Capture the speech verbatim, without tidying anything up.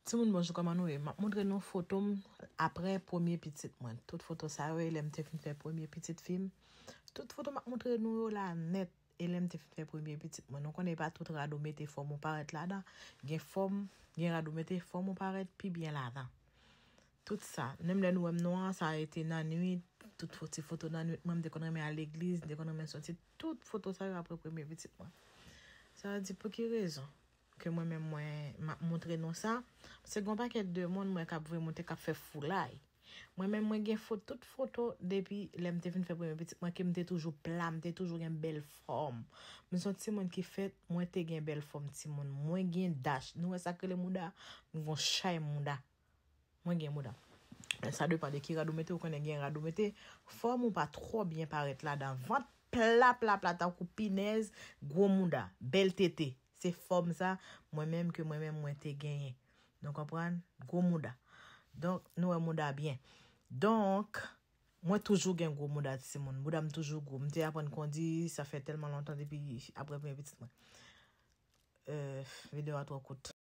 Timoun, bonjou, kòman nou ye? M ap montre nou foto m apre premye pitit mwen. Tout foto sa yo, e lè m te fin fè premye pitit fi m. Tout foto m ap montre nou yo la nèt, e lè m te fin fè premye pitit mwen. Nou konnen pa tout rad ou mete fòm ou parèt ladan. Gen fòm, gen rad ou mete fòm ou parèt pi byen ladan. Tout sa. Menm lè nou wè m nwa, sa rete nan nwit. Tout fo-, ti foto nan nwit mwen, m te konn renmen al legliz, m te konn renmen soti. Tout foto sa yo apre premye pitit mwen. Sa vle di pou ki rezon ke mwen menm mwen m ap montre nou sa? Paske gen yon pakèt de moun mwen k ap voye monte k ap fè foulay. Mwen menm mwen gen fo-, tout foto depi lè m te fin fè premye pitit mwen ke m te toujou pla, m te toujou gen bèl fòm. M se yon timoun ki fèt, mwen te gen bèl fòm timoun. Mwen gen dach. Nou wè sa k rele mouda? M gon chay mouda. Mwen gen mouda. Men sa depann de ki rad ou mete, ou konnen gen rad ou mete. Fòm ou pa twò byen parèt ladan. Vant pla, pla, pla, tankou pinèz, gwo mouda, bèl tete. Se fòm sa, mwen menm ke mwen menm mwen te genyen. Nou konprann? Gwo mouda. Donk, nou wè mouda byen. Donk, mwen toujou gen gwo mouda timoun. Mouda m toujou gwo. M te aprann kondi, sa fè tèlman lontan depi apre premye pitit mwen. Euh, videyo a twò kout.